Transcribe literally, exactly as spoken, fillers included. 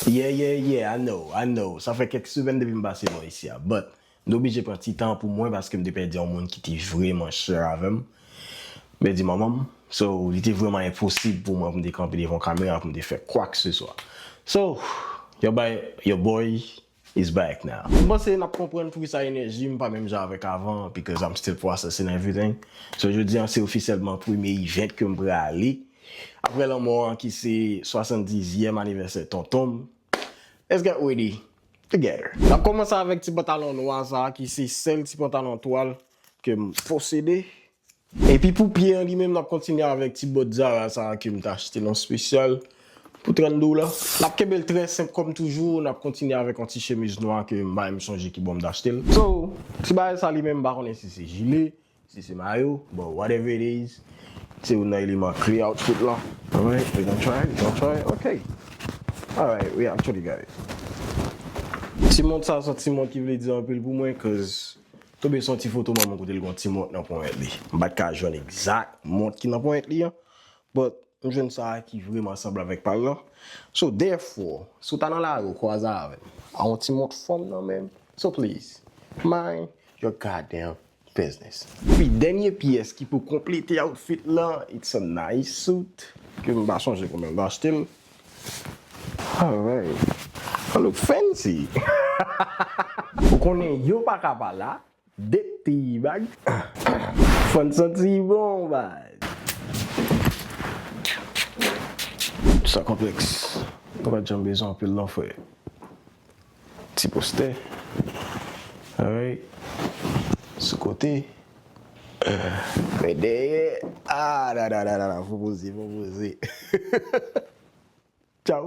Yeah, yeah, yeah, I know, I know. Sa fè kèk semèn depi m pase bò isi a. But, m te oblije pran ti tan pou mwen paske m te pèdi yon moun ki te vrèman chè avè m. M pèdi manman m. So, li te vrèman enposib pou mwen pou m te kanpe devan kamera pou m te fè kwakeseswa. So, your boy, your boy is back now. M panse n ap konprann poukisa enèji m pa menm jan avèk avan, because I'm still processing everything. So, jodi a, se ofisyèlman premye event ke m prale. Apre lanmò an ki se swasanndizyèm anivèsè tonton m. Let's get ready together. N ap kòmanse avèk ti pantalon nwa sa a ki se sèl ti pantalon twal ke m posede. Epi pou pye an li menm, n ap kontinye avèk ti bòt Zara sa a ke m t achte nan spesyal pou trannde dola. N ap kenbe l trè senp kòm toujou, n ap kontinye avèk yon ti chemiz nwa ke m pa menm sonje ki bò m t achte l. So, ti bagay sa li menm, m pa konnen si se jile, si se mayo, but whatever it is, se youn nan eleman kle outfit lan. Alright, we gonna try, we gonna try, ok. Alright, we actually got it. Ti mont sa, se yon ti mont ki vle di anpil pou mwen, cause tonbe sou yon ti foto manman kote l gen yon ti mont nan ponyèt li. M pa t ka jwenn egzak mont ki nan ponyèt li an, but m jwenn sa ki vrèman sanble avèk pa l lan. So, therefore, si w ta nan lari, w kwaze avè m, a yon ti mont fanm nan men m. So, please, mind your goddamn business. Epi dènye pyès ki pou konplete outfit lan, it's a nice suit, ke m pa sonje konbyen m te achte l. Alright. I look fancy. Ou konnen yo pa ka pa la. De ti bag. Fò n santi bon, baz. Sa konplèks. Nou pa t janm bezwen anpil non, frè. Ti postè. Alright. Sou kote. Men dèyè. Ah, da, da, da, da, da. Fò poze, fò poze. Tchao.